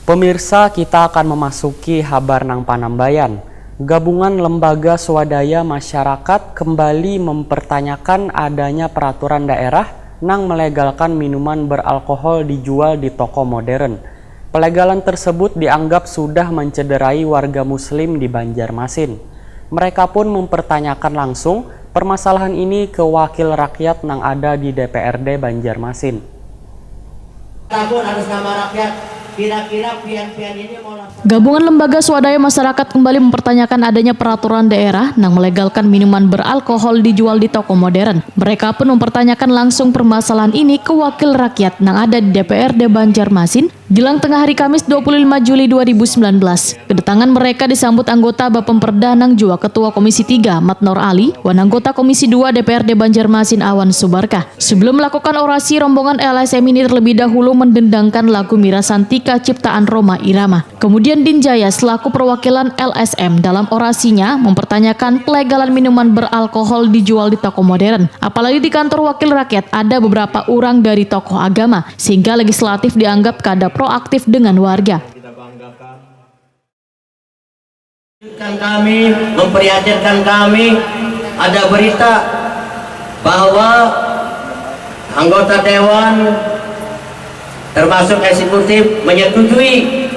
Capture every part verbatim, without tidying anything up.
Pemirsa, kita akan memasuki habar nang panambayan. Gabungan Lembaga Swadaya Masyarakat kembali mempertanyakan adanya peraturan daerah nang melegalkan minuman beralkohol dijual di toko modern. Pelegalan tersebut dianggap sudah mencederai warga muslim di Banjarmasin. Mereka pun mempertanyakan langsung permasalahan ini ke wakil rakyat nang ada di D P R D Banjarmasin. Takut atas nama rakyat, kira-kira pian-pian ini mau lakukan. Gabungan Lembaga Swadaya Masyarakat kembali mempertanyakan adanya peraturan daerah nang melegalkan minuman beralkohol dijual di toko modern. Mereka pun mempertanyakan langsung permasalahan ini ke wakil rakyat nang ada di D P R D Banjarmasin, jelang tengah hari Kamis dua puluh lima Juli dua ribu sembilan belas. Kedatangan mereka disambut anggota Bapemperda nang jua Ketua Komisi tiga Mat Nur Ali wan anggota Komisi dua D P R D Banjarmasin Awan Subarkah. Sebelum melakukan orasi, rombongan L S M ini terlebih dahulu mendendangkan lagu Mira Santika ciptaan Rhoma Irama. Kemudian Din Jaya selaku perwakilan L S M dalam orasinya mempertanyakan pelegalan minuman beralkohol dijual di toko modern. Apalagi di kantor wakil rakyat ada beberapa orang dari tokoh agama, sehingga legislatif dianggap kada proaktif dengan warga. Kami memprihatinkan kami, ada berita bahwa anggota dewan termasuk eksekutif menyetujui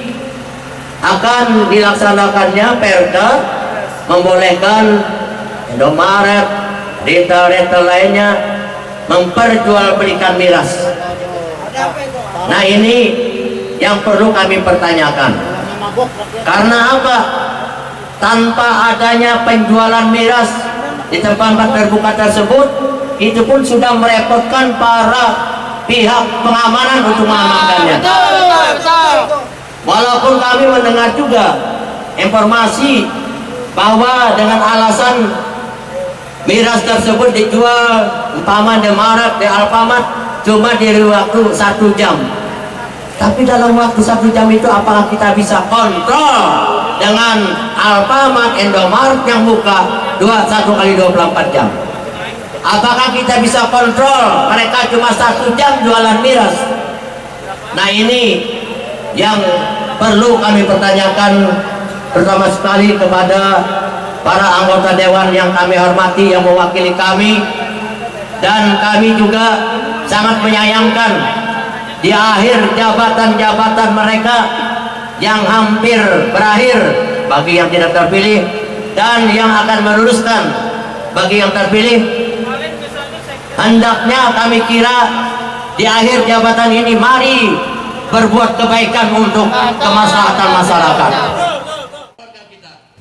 akan dilaksanakannya perda membolehkan Indomaret, retail-retail lainnya memperjualbelikan miras. Nah, ini yang perlu kami pertanyakan. Karena apa? Tanpa adanya penjualan miras di tempat-tempat terbuka tersebut, itu pun sudah merepotkan para pihak pengamanan untuk mengamankannya. Walaupun kami mendengar juga informasi bahwa dengan alasan miras tersebut dijual umpama di Maret, di Alfamart cuma di waktu satu jam. Tapi dalam waktu satu jam itu apakah kita bisa kontrol dengan Alfamart, Indomaret yang buka dua satu kali dua puluh empat jam? Apakah kita bisa kontrol mereka cuma satu jam jualan miras? Nah, ini yang perlu kami pertanyakan pertama sekali kepada para anggota dewan yang kami hormati, yang mewakili kami, dan kami juga sangat menyayangkan di akhir jabatan-jabatan mereka yang hampir berakhir bagi yang tidak terpilih dan yang akan meneruskan bagi yang terpilih. Hendaknya kami kira di akhir jabatan ini mari berbuat kebaikan untuk kemaslahatan masyarakat.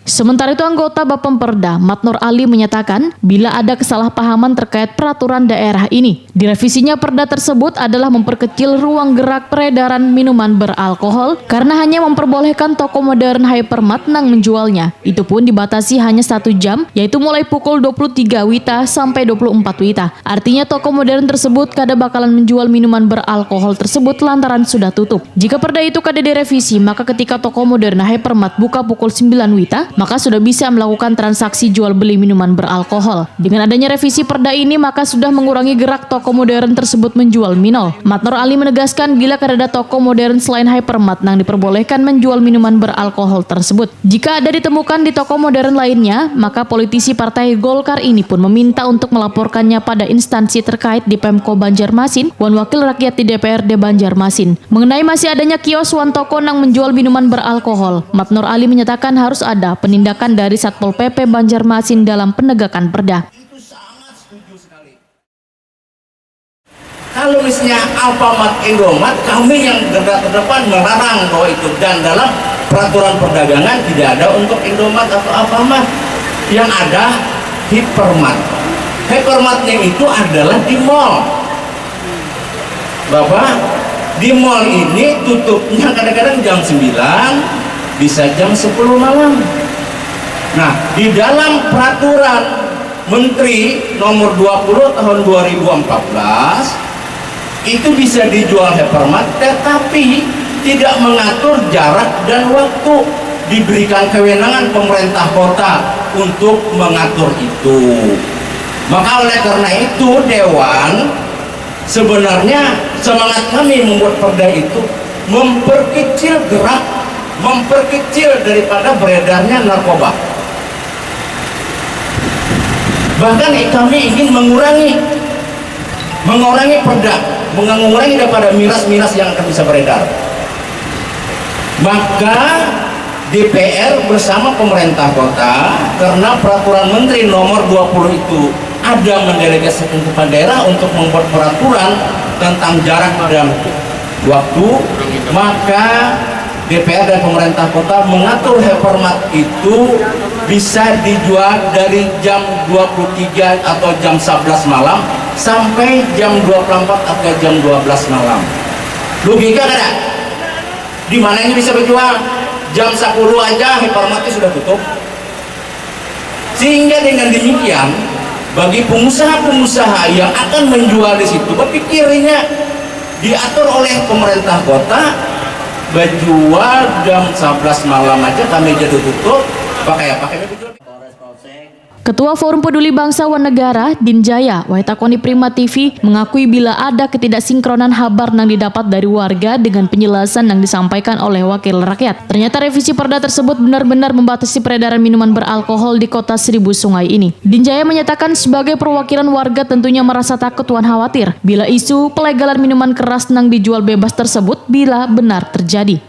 Sementara itu, anggota Bapemperda Mat Nur Ali menyatakan, bila ada kesalahpahaman terkait peraturan daerah ini, direvisinya perda tersebut adalah memperkecil ruang gerak peredaran minuman beralkohol karena hanya memperbolehkan toko modern hypermart nang menjualnya. Itu pun dibatasi hanya satu jam, yaitu mulai pukul dua puluh tiga wita sampai dua puluh empat wita. Artinya, toko modern tersebut kada bakalan menjual minuman beralkohol tersebut lantaran sudah tutup. Jika perda itu kada direvisi, maka ketika toko modern hypermart buka pukul sembilan wita, maka sudah bisa melakukan transaksi jual beli minuman beralkohol. Dengan adanya revisi perda ini, maka sudah mengurangi gerak toko modern tersebut menjual minol. Mat Nur Ali menegaskan, bila kadada toko modern selain hypermart nang diperbolehkan menjual minuman beralkohol tersebut. Jika ada ditemukan di toko modern lainnya, maka politisi Partai Golkar ini pun meminta untuk melaporkannya pada instansi terkait di Pemko Banjarmasin wan wakil rakyat di D P R D Banjarmasin. Mengenai masih adanya kios wan toko nang menjual minuman beralkohol, Mat Nur Ali menyatakan harus ada penindakan dari Satpol P P Banjarmasin dalam penegakan perda. Kalau misalnya Alfamart, Indomart, kami yang garda terdepan melarang bahwa itu, dan dalam peraturan perdagangan tidak ada untuk Indomart atau Alfamart. Yang ada hypermart. Hypermartnya itu adalah di mall. Bapak, di mall ini tutupnya kadang-kadang jam sembilan, bisa jam sepuluh malam. Nah, di dalam peraturan Menteri nomor dua puluh tahun dua ribu empat belas, itu bisa dijual hypermart, tetapi tidak mengatur jarak dan waktu. Diberikan kewenangan pemerintah kota untuk mengatur itu. Maka oleh karena itu, Dewan, sebenarnya semangat kami membuat perda itu memperkecil gerak, memperkecil daripada beredarnya narkoba. Bahkan kami ingin mengurangi, mengurangi perda, mengurangi daripada miras-miras yang akan bisa beredar. Maka D P R bersama pemerintah kota, karena peraturan menteri nomor dua puluh itu ada mendelegasikan kepada daerah untuk membuat peraturan tentang jarak dan waktu, maka D P R dan pemerintah kota mengatur Hypermart itu bisa dijual dari jam dua puluh tiga atau jam sebelas malam sampai jam dua puluh empat atau jam dua belas malam. Logika kada? Di mana ini bisa berjual? Jam sepuluh aja Hypermart itu sudah tutup. Sehingga dengan demikian, bagi pengusaha-pengusaha yang akan menjual di situ, berpikirnya diatur oleh pemerintah kota, berjual jam sebelas malam aja kami jadi tutup, pakai apa kami berjual? Ketua Forum Peduli Bangsa wan Negara, Din Jaya, wayah takoni Prima T V, mengakui bila ada ketidaksinkronan habar nang didapat dari warga dengan penjelasan nang disampaikan oleh wakil rakyat. Ternyata revisi perda tersebut benar-benar membatasi peredaran minuman beralkohol di kota Seribu Sungai ini. Din Jaya menyatakan sebagai perwakilan warga tentunya merasa takut wan khawatir bila isu pelegalan minuman keras nang dijual bebas tersebut bila benar terjadi.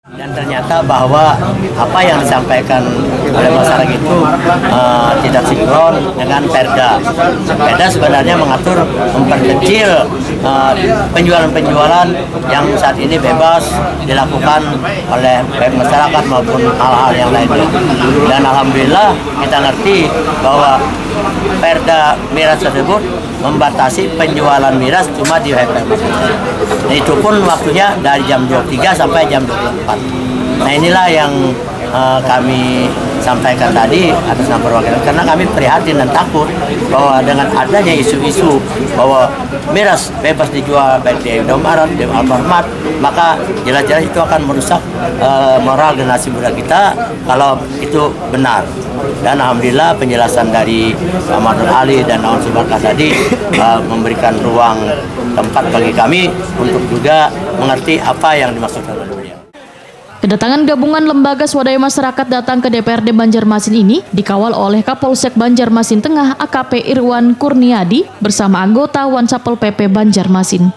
Dan ternyata bahwa apa yang disampaikan oleh masyarakat itu uh, tidak sinkron dengan perda. Perda sebenarnya mengatur memperkecil uh, penjualan-penjualan yang saat ini bebas dilakukan oleh baik masyarakat maupun hal-hal yang lainnya. Dan alhamdulillah kita ngerti bahwa perda miras tersebut membatasi penjualan miras cuma di hypermarket. Dan itu pun waktunya dari jam dua puluh tiga sampai jam dua puluh empat. Nah inilah yang uh, kami sampaikan tadi atas nama perwakilan karena kami prihatin dan takut bahwa dengan adanya isu-isu bahwa miras bebas dijual baik di Indomaret, di Alfamart, maka jelas-jelas itu akan merusak uh, moral generasi muda kita kalau itu benar. Dan alhamdulillah penjelasan dari Pak Mardul Ali dan Awan Subarkah tadi uh, memberikan ruang tempat bagi kami untuk juga mengerti apa yang dimaksudkan oleh beliau. Kedatangan gabungan lembaga swadaya masyarakat datang ke D P R D Banjarmasin ini dikawal oleh Kapolsek Banjarmasin Tengah A K P Irwan Kurniadi bersama anggota Wan Satpol P P Banjarmasin.